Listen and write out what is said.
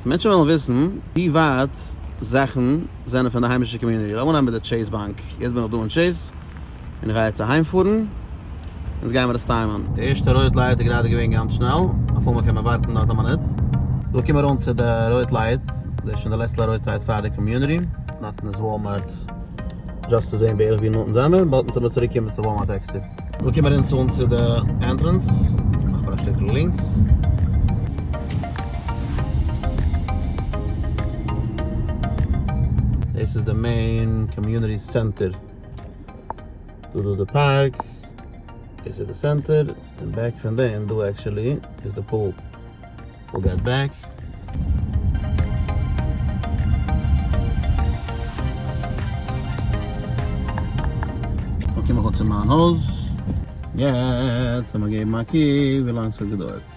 מענטשן ווילן וויסן ווי ווייט זאכן זענען פון די היימישע community. לאמיר אנהייבן מיט די Chase באנק. יעצט בין איך דא אין Chase און איך גיי יעצט אהיים פארן. אונז גיימער עס time ען. די ערשטע רויט light איז גראדע געווען גאנץ שנעל, אפאר מאל קען מען ווארטן דארט א מינוט. דא קומען מיר אן צו די רויט light, דאס איז שוין די לעצטע רויט light פאר די community. דארטן איז Walmart, just צו זען בערך ווי נאנט אונז זעמער, באלד אונז וועלן צוריק קומען צו Walmart עקסטער. דא קומען אונז אן צו די entrance, מאכט מען א שטיקל לינקס. דאס איז די main community center. דא דא די פארק, דאס איז די center, און back פון דעם דא actually איז די pool. We'll get back. דא קום איך אן צו מיין הויז. יעצט לאמיר געבן א קוק ווי לאנג ס'האט געדויערט.